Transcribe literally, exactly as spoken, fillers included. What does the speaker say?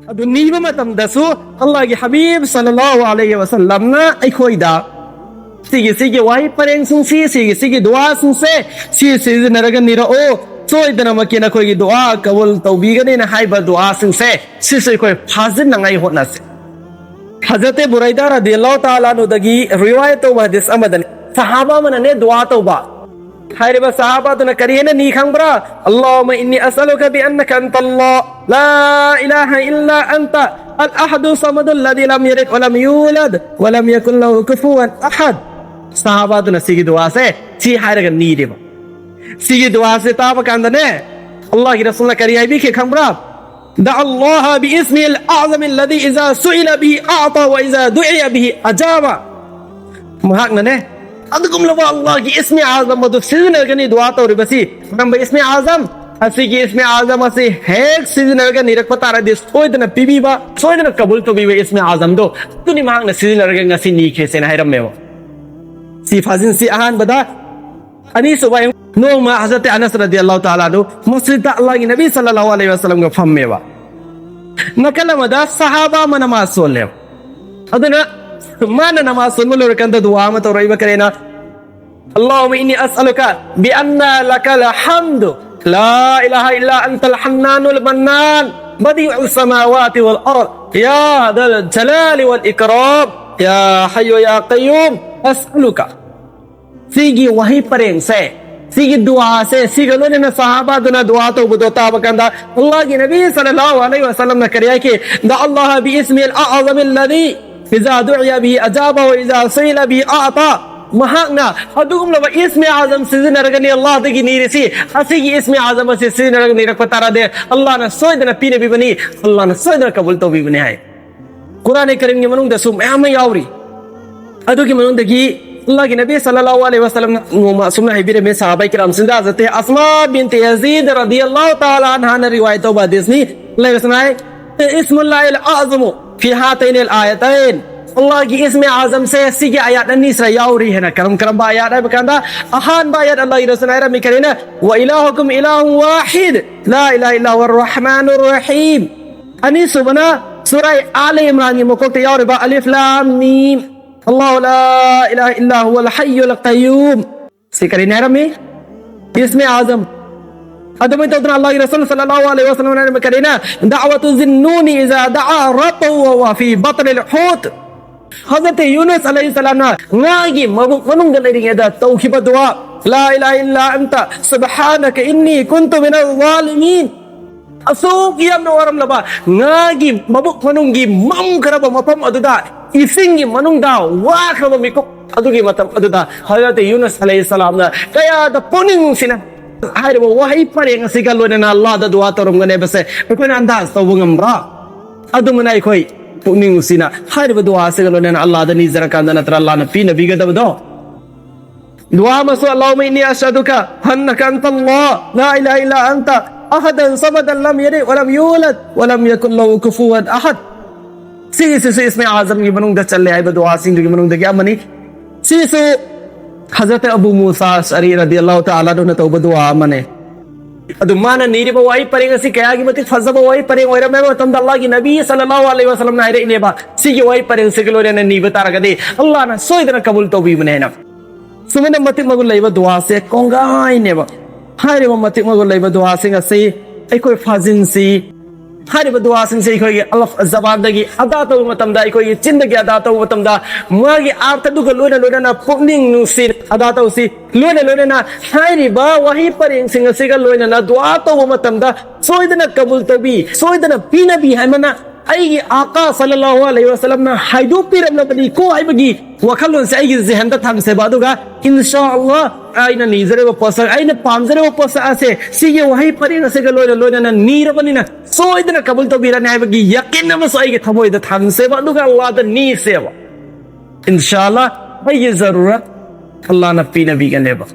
ꯑꯗꯨ ꯅꯤꯕ ꯃꯇꯝꯗꯁꯨ ꯑꯜꯂꯥꯍꯒꯤ ꯍꯕꯤꯕ ꯁꯜꯂꯜꯂꯥꯍꯨ ꯑꯂꯩꯍꯤ ꯋꯁꯜꯂꯝꯅ ꯑꯩꯈꯣꯏꯗ ꯁꯤꯒꯤ, ꯁꯤꯒꯤ ꯋꯥꯍꯩ ꯄꯔꯦꯡꯁꯤꯡꯁꯤ, ꯁꯤꯒꯤ, ꯁꯤꯒꯤ ꯗꯨꯋꯥꯁꯤꯡꯁꯦ, ꯁꯤ ꯁꯤꯖꯤꯟꯅꯔꯒ ꯅꯤꯔꯛꯑꯣ, ꯁꯣꯏꯗꯅꯃꯛꯀꯤ ꯅꯈꯣꯏꯒꯤ ꯗꯨꯋꯥ ꯀꯕꯨꯜ ꯇꯧꯕꯤꯒꯅꯤꯅ ꯍꯥꯏꯕ ꯗꯨꯋꯥꯁꯤꯡꯁꯦ, ꯁꯤꯁꯨ ꯑꯩꯈꯣꯏ ꯐꯥꯖꯤꯟꯅꯉꯥꯏ ꯍꯣꯠꯅꯁꯤ꯫ ꯍꯖꯔꯠ ꯕꯨꯔꯩꯗꯥ ꯔꯗꯤꯌꯜꯂꯥꯍꯨ ꯇꯥꯂꯥ ꯑꯟꯍꯨꯗꯒꯤ ꯔꯤꯋꯥꯌꯠ ꯇꯧꯕ ꯍꯗꯤꯁ ꯑꯃꯗꯅꯤ, ꯁꯍꯥꯕꯥ ꯑꯃꯅꯅꯦ ꯗꯨꯋꯥ ꯇꯧꯕ꯫ ꯍꯥꯏꯔꯤꯕ ꯁꯍꯥꯕꯥꯗꯨꯅ ꯀꯔꯤ ꯍꯥꯏꯅ ꯅꯤ ꯈꯪꯕ꯭ꯔꯥ? "اللهم إني أسألك بأنك أنت الله، لا إله إلا أنت، الأحد الصمد الذي لم يلد ولم يولد ولم يكن له كفوا أحد"꯫ ꯁꯍꯥꯕꯥꯗꯨꯅ ꯁꯤꯒꯤ ꯗꯨꯋꯥꯁꯦ ꯁꯤ ꯍꯥꯏꯔꯒ ꯅꯤꯔꯦꯕ꯫ ꯁꯤꯒꯤ ꯗꯨꯋꯥꯁꯦ ꯇꯥꯕ ꯀꯥꯟꯗꯅꯦ, ꯑꯜꯂꯥꯍꯒꯤ ꯔꯁꯨꯜꯅ ꯀꯔꯤ ꯍꯥꯏꯕꯤꯈꯤ ꯈꯪꯕ꯭ꯔꯥ? "دعا الله باسمه الأعظم الذي إذا سئل به أعطى وإذا دعي به أجاب"꯫ ꯃꯍꯥꯛꯅꯅꯦ ꯑꯗꯨꯒꯨꯝꯂꯕ ꯑꯜꯂꯥꯍꯒꯤ ꯏꯁꯃꯤ ꯑꯥꯖꯝ ꯑꯗꯨ ꯁꯤꯖꯤꯟꯅꯔꯒꯅꯤ ꯗꯨꯋꯥ ꯇꯧꯔꯤꯕꯁꯤ꯫ ꯀꯔꯝꯕ ꯏꯁꯃꯤ ꯑꯥꯖꯝ? ꯑꯁꯤꯒꯤ ꯏꯁꯃꯤ ꯑꯥꯖꯝ ꯑꯁꯤ ꯍꯦꯛ ꯁꯤꯖꯤꯟꯅꯔꯒ ꯅꯤꯔꯛꯄ ꯇꯥꯔꯗꯤ ꯁꯣꯏꯗꯅ ꯄꯤꯕꯤꯕ, ꯁꯣꯏꯗꯅ ꯀꯕꯨꯜ ꯇꯧꯕꯤꯕ ꯏꯁꯃꯤ ꯑꯥꯖꯝꯗꯣ ꯑꯗꯨꯅꯤ ꯃꯍꯥꯛꯅ ꯁꯤꯖꯤꯟꯅꯔꯒ ꯉꯁꯤ ꯅꯤꯈ꯭ꯔꯤꯁꯦꯅ ꯍꯥꯏꯔꯝꯃꯦꯕ꯫ ꯁꯤ ꯐꯥꯖꯤꯟꯁꯤ꯫ ꯑꯍꯥꯟꯕꯗ, ꯑꯅꯤꯁꯨꯕ, ꯅꯣꯡꯃ ꯍꯖꯔꯠ ꯑꯅꯁ ꯔꯗꯤꯌꯜꯂꯥꯍꯨ ꯇꯥꯂꯥ ꯑꯟꯍꯨ ꯃꯁꯖꯤꯗꯇ ꯑꯜꯂꯥꯍꯒꯤ ꯅꯕꯤ ꯁꯜꯂꯜꯂꯥꯍꯨ ꯑꯂꯩꯍꯤ ꯋꯁꯜꯂꯝꯒ ꯐꯝꯃꯦꯕ꯫ ꯅꯥꯀꯜ ꯑꯃꯗ ꯁꯍꯥꯕꯥ ꯑꯃ ꯅꯃꯥꯖ ꯁꯣꯜꯂꯦꯕ꯫ ꯑꯗꯨꯅ ꯃꯥꯅ ꯅꯃꯥꯖ ꯁꯣꯟꯕ ꯂꯣꯏꯔꯀꯥꯟꯗ ꯗꯨꯋꯥ ꯑꯃ ꯇꯧꯔꯛꯏꯕ ꯀꯔꯤꯅ? "اللهم إني أسألك بأن لك الحمد، لا إله إلا أنت الحنان المنان، بديع السماوات والأرض، يا ذا الجلال والإكرام، يا حي يا قيوم، أسألك". ꯁꯤꯒꯤ ꯋꯥꯍꯩ ꯄꯔꯦꯡꯁꯦ, ꯁꯤꯒꯤ ꯗꯨꯋꯥꯁꯦ, ꯁꯤꯒ ꯂꯣꯏꯅꯅ ꯁꯍꯥꯕꯥꯗꯨꯅ ꯗꯨꯋꯥ ꯇꯧꯕꯗꯣ ꯇꯥꯕ ꯀꯥꯟꯗ, ꯑꯜꯂꯥꯍꯒꯤ ꯅꯕꯤ ꯁꯜꯂꯜꯂꯥꯍꯨ ꯑꯂꯩꯍꯤ ꯋꯁꯜꯂꯝꯅ ꯀꯔꯤ ꯍꯥꯏꯈꯤ? "دعا الله باسمه الأعظم الذي إذا دعي به أجاب وإذا سئل به أعطى". ꯃꯍꯥꯛꯅ ꯑꯗꯨꯒꯨꯝꯂꯕ ꯏꯁꯃꯤ ꯑꯥꯖꯝ ꯁꯤꯖꯤꯟꯅꯔꯒꯅꯤ ꯑꯜꯂꯥꯍꯗꯒꯤ ꯅꯤꯔꯤꯁꯤ꯫ ꯑꯁꯤꯒꯤ ꯏꯁꯃꯤ ꯑꯥꯖꯝ ꯑꯁꯤ ꯁꯤꯖꯤꯟꯅꯔꯒ ꯅꯤꯔꯛꯄ ꯇꯥꯔꯗꯤ, ꯑꯜꯂꯥꯍꯅ ꯁꯣꯏꯗꯅ ꯄꯤꯅꯕꯤꯕꯅꯤ, ꯑꯜꯂꯥꯍꯅ ꯁꯣꯏꯗꯅ ꯀꯕꯨꯜ ꯇꯧꯕꯤꯕꯅꯤ ꯍꯥꯏ꯫ ꯀꯨꯔꯥꯟ ꯀꯔꯤꯝꯒꯤ ꯃꯅꯨꯡꯗꯁꯨ ꯃꯌꯥꯝ ꯑꯃ ꯌꯥꯎꯔꯤ꯫ ꯑꯗꯨꯒꯤ ꯃꯅꯨꯡꯗꯒꯤ ꯑꯜꯂꯥꯍꯒꯤ ꯅꯕꯤ ꯁꯜꯂꯜꯂꯥꯍꯨ ꯑꯂꯩꯍꯤ ꯋꯁꯜꯂꯝꯅ ꯅꯣꯡꯃ ꯑꯁꯨꯝꯅ ꯍꯥꯏꯕꯤꯔꯝꯃꯤ, ꯁꯍꯥꯕꯥꯏ ꯀꯤꯔꯥꯝꯁꯤꯡꯗ, ꯍꯖꯔꯠ ꯑꯁꯃꯥ ꯕꯤꯟꯇ ꯌꯥꯖꯤꯗ ꯔꯗꯤꯌꯜꯂꯥꯍꯨ ꯇꯥꯂꯥ ꯑꯟꯍꯥꯅ ꯔꯤꯋꯥꯌꯠ ꯇꯧꯕ ꯍꯗꯤꯁꯅꯤ꯫ ꯑꯜꯂꯥꯍꯒꯤ ꯔꯁꯨꯜꯅ ꯍꯥꯏ, "اسم الله الأعظم في هاتين الآيتين". ꯑꯜꯂꯥꯍꯒꯤ ꯏꯁꯃꯤ ꯑꯥꯖꯝꯁꯦ ꯁꯤꯒꯤ ꯑꯥꯌꯥꯠ ꯑꯅꯤꯁꯤꯗ ꯌꯥꯎꯔꯤ ꯍꯥꯏꯅ꯫ ꯀꯔꯝ ꯀꯔꯝꯕ ꯑꯥꯌꯥꯠ ꯍꯥꯏꯕ ꯀꯥꯟꯗ, ꯑꯍꯥꯟꯕ ꯑꯥꯌꯥꯠ ꯑꯜꯂꯥꯍꯒꯤ ꯔꯁꯨꯜꯅ ꯍꯥꯏꯔꯝꯃꯤ ꯀꯔꯤꯅ? "وإلهكم إله واحد، لا إله إلا هو الرحمن الرحيم". ꯑꯅꯤꯁꯨꯕꯅ ꯁꯨꯔꯥꯏ ꯑꯥꯂ ꯏꯝꯔꯥꯟꯒꯤ ꯃꯀꯣꯛꯇ ꯌꯥꯎꯔꯤꯕ ꯑꯂꯤꯐ ꯂꯥꯝ ꯃꯤꯝ, "ꯑꯜꯂꯥꯍꯨ ꯂꯥ ꯏꯂꯥꯍ ꯏꯜꯂꯥ ꯍꯨꯋꯜ ꯍꯩꯌꯨꯜ ꯀꯌꯨꯝ"꯫ ꯁꯤ ꯀꯔꯤꯅ ꯍꯥꯏꯔꯝꯃꯤ? ꯏꯁꯃꯦ ꯑꯥꯖꯝ꯫ ꯑꯗꯨꯃꯥꯏꯅ ꯇꯧꯗꯅ ꯑꯜꯂꯥꯍꯒꯤ ꯔꯁꯨꯜ ꯁꯜꯂꯜꯂꯥꯍꯨ ꯑꯂꯩꯍꯤ ꯋꯁꯜꯂꯝꯅ ꯍꯥꯏꯔꯝꯃꯤ ꯀꯔꯤꯅ? "ꯗꯥꯋꯥꯇꯨ ꯖꯤꯟꯅꯨꯅꯤ ꯏꯖꯥ ꯗꯥ ꯔꯕꯕꯍꯨ ꯋ ꯍꯨꯋ ꯐꯤ ꯕꯠꯅꯤꯜ ꯍꯨꯠ"꯫ ꯍꯖꯔꯠ ꯌꯨꯅꯨꯁ ꯑꯂꯩꯍꯤ ꯁꯂꯥꯝꯅ ꯉꯥꯒꯤ ꯃꯕꯨꯛ ꯃꯅꯨꯡꯗ ꯂꯩꯔꯤꯉꯩꯗ ꯇꯧꯈꯤꯕ ꯗꯨꯋꯥ, "ꯂꯥ ꯏꯂꯥꯍ ꯏꯜꯂꯥ ꯑꯟꯇ ꯁꯨꯕꯍꯥꯅꯀ ꯏꯟꯅꯤ ꯀꯨꯟꯇꯨ ꯃꯤꯅꯜ ꯖꯥꯂꯤꯃꯤꯟ"꯫ ꯑꯁꯨꯛ ꯌꯥꯝꯅ ꯋꯥꯔꯝꯂꯕ ꯉꯥꯒꯤ ꯃꯕꯨꯛ ꯃꯅꯨꯡꯒꯤ ꯃꯝꯈ꯭ꯔꯕ ꯃꯐꯝ ꯑꯗꯨꯗ, ꯏꯁꯤꯡꯒꯤ ꯃꯅꯨꯡꯗ ꯋꯥꯈ꯭ꯔꯕ ꯃꯤꯀꯨꯞ ꯑꯗꯨꯒꯤ ꯃꯇꯝ ꯑꯗꯨꯗ ꯍꯖꯔꯠ ꯌꯨꯅꯨꯁ ꯑꯂꯩꯍꯤ ꯁꯂꯥꯝꯅ ꯀꯌꯥꯗ ꯄꯨꯛꯅꯤꯡ ꯅꯨꯡꯁꯤꯅ ꯍꯥꯏꯔꯤꯕ ꯋꯥꯍꯩ ꯄꯔꯦꯡ ꯑꯁꯤꯒ ꯂꯣꯏꯅꯅ ꯑꯜꯂꯥꯗ ꯗꯨꯋꯥ ꯇꯧꯔꯝꯒꯅꯤ ꯍꯥꯏꯕꯁꯦ ꯑꯩꯈꯣꯏꯅ ꯑꯟꯗꯥꯖ ꯇꯧꯕ ꯉꯝꯕ꯭ꯔꯥ? ꯑꯗꯨꯃꯅ ꯑꯩꯈꯣꯏ ꯄꯨꯛꯅꯤꯡ ꯅꯨꯡꯁꯤꯅ ꯍꯥꯏꯔꯤꯕ ꯗꯨꯋꯥ ꯑꯁꯤꯒ ꯂꯣꯏꯅꯅ ꯑꯜꯂꯥꯗ ꯅꯤꯖꯔꯀꯥꯟꯗ ꯅꯠꯇ꯭ꯔ ꯑꯜꯂꯥꯅ ꯄꯤꯅꯕꯤꯒꯗꯕꯗꯣ? ꯗꯨꯋꯥ ꯑꯃꯁꯨ, "اللهم إني أشهدك أنك أنت الله، لا إله إلا أنت، أحدا صمدا، لم يلد ولم يولد، ولم يكن له كفوا أحد"꯫ ꯁꯤꯒꯤꯁꯤꯁꯨ ꯏꯁꯃꯦ ꯑꯥꯖꯝꯒꯤ ꯃꯅꯨꯡꯗ ꯆꯜꯂꯦ ꯍꯥꯏꯕ ꯗꯨꯋꯥꯁꯤꯡꯗꯨꯒꯤ ꯃꯅꯨꯡꯗꯒꯤ ꯑꯃꯅꯤ꯫ ꯁꯤꯁꯨ ꯍꯖꯔꯠ ꯑꯕꯨ ꯃꯨꯁꯥ ꯑꯁꯑꯔꯤ ꯔꯗꯤꯌꯜꯂꯥꯍꯨ ꯇꯥꯂꯥ ꯑꯟꯍꯨꯅ ꯇꯧꯕ ꯗꯨꯋꯥ ꯑꯃꯅꯦ꯫ ꯑꯗꯨ ꯃꯥꯅ ꯅꯤꯔꯤꯕ ꯋꯥꯍꯩ ꯄꯔꯦꯡ ꯑꯁꯤ ꯀꯌꯥꯒꯤ ꯃꯇꯤꯛ ꯐꯖꯕ ꯋꯥꯍꯩ ꯄꯔꯦꯡ ꯑꯣꯏꯔꯝꯃꯦ ꯍꯥꯏꯕ ꯃꯇꯝꯗ, ꯑꯜꯂꯥꯍꯒꯤ ꯅꯕꯤ ꯁꯜꯂꯜꯂꯥꯍꯨ ꯑꯂꯩꯍꯤ ꯋꯁꯜꯂꯝꯅ ꯍꯥꯏꯔꯛꯏꯅꯦꯕ, ꯁꯤꯒꯤ ꯋꯥꯍꯩ ꯄꯔꯦꯡꯁꯤꯒ ꯂꯣꯏꯅꯅ ꯅꯤꯕ ꯇꯥꯔꯒꯗꯤ ꯑꯜꯂꯥꯍꯅ ꯁꯣꯏꯗꯅ ꯀꯕꯨꯜ ꯇꯧꯕꯤꯕꯅꯦ ꯍꯥꯏꯅ꯫ ꯁꯨꯃꯥꯏꯅ ꯃꯇꯤꯛ ꯃꯒꯨꯟ ꯂꯩꯕ ꯗꯨꯋꯥꯁꯦ ꯀꯣꯡꯒꯥꯏꯅꯦꯕ꯫ ꯍꯥꯏꯔꯤꯕ ꯃꯇꯤꯛ ꯃꯒꯨꯟ ꯂꯩꯕ ꯗꯨꯋꯥꯁꯤꯡ ꯑꯁꯤ ꯑꯩꯈꯣꯏ ꯐꯥꯖꯤꯟꯁꯤ꯫ ꯍꯥꯏꯔꯤꯕ ꯗꯨꯋꯥꯁꯤꯡꯁꯦ ꯑꯩꯈꯣꯏꯒꯤ ꯑꯂꯐ ꯖꯕꯥꯟꯗꯒꯤ ꯑꯗꯥ ꯇꯧꯕ ꯃꯇꯝꯗ, ꯑꯩꯈꯣꯏꯒꯤ ꯆꯤꯟꯗꯒꯤ ꯑꯗꯥ ꯇꯧꯕ ꯃꯇꯝꯗ, ꯃꯥꯒꯤ ꯑꯥꯔꯊꯗꯨꯒ ꯂꯣꯏꯅ ꯂꯣꯏꯅꯅ ꯄꯨꯛꯅꯤꯡ ꯅꯨꯡꯁꯤ ꯑꯗꯥ ꯇꯧꯁꯤ꯫ ꯂꯣꯏꯅ ꯂꯣꯏꯅꯅ ꯍꯥꯏꯔꯤꯕ ꯋꯥꯍꯩ ꯄꯔꯦꯡꯁꯤꯡ ꯑꯁꯤꯒ ꯂꯣꯏꯅꯅ ꯗꯨꯋꯥ ꯇꯧꯕ ꯃꯇꯝꯗ ꯁꯣꯏꯗꯅ ꯀꯕꯨꯜ ꯇꯧꯕꯤ, ꯁꯣꯏꯗꯅ ꯄꯤꯅꯕꯤ ꯍꯥꯏꯕꯅ ꯑꯩꯒꯤ ꯑꯥꯀꯥ ꯁꯜꯂꯜꯂꯥꯍꯨ ꯑꯂꯩꯍꯤ ꯋꯁꯜꯂꯝꯅ ꯍꯥꯏꯗꯣꯛꯄꯤꯔꯝꯂꯕꯅꯤꯀꯣ ꯍꯥꯏꯕꯒꯤ ꯋꯥꯈꯜꯂꯣꯟꯁꯦ ꯑꯩꯒꯤ ꯖꯦꯍꯟꯗ ꯊꯝꯁꯦꯕ꯫ ꯑꯗꯨꯒ ꯏꯟꯁꯥ ꯑꯜꯂꯥꯍ ꯑꯩꯅ ꯅꯤꯖꯔꯤꯕ ꯄꯣꯠꯁꯛ, ꯑꯩꯅ ꯄꯥꯝꯖꯔꯤꯕ ꯄꯣꯠꯁꯛ ꯑꯁꯦ ꯁꯤꯒꯤ ꯋꯥꯍꯩ ꯄꯔꯦꯡ ꯑꯁꯤꯒ ꯂꯣꯏꯅ ꯂꯣꯏꯅꯅ ꯅꯤꯔꯕꯅꯤꯅ ꯁꯣꯏꯗꯅ ꯀꯕꯨꯜ ꯇꯧꯕꯤꯔꯅꯤ ꯍꯥꯏꯕꯒꯤ ꯌꯀꯤꯟ ꯑꯃꯁꯨ ꯑꯩꯒꯤ ꯊꯃꯣꯏꯗ ꯊꯝꯁꯦꯕ꯫ ꯑꯗꯨꯒ ꯑꯜꯂꯥꯍꯗ ꯅꯤꯁꯦꯕ꯫ ꯏꯟꯁꯥ ꯑꯜꯂꯥꯍ ꯑꯩꯒꯤ ꯖꯔꯨꯔꯠ ꯑꯜꯂꯥꯍꯅ ꯄꯤꯅꯕꯤꯒꯅꯦꯕ꯫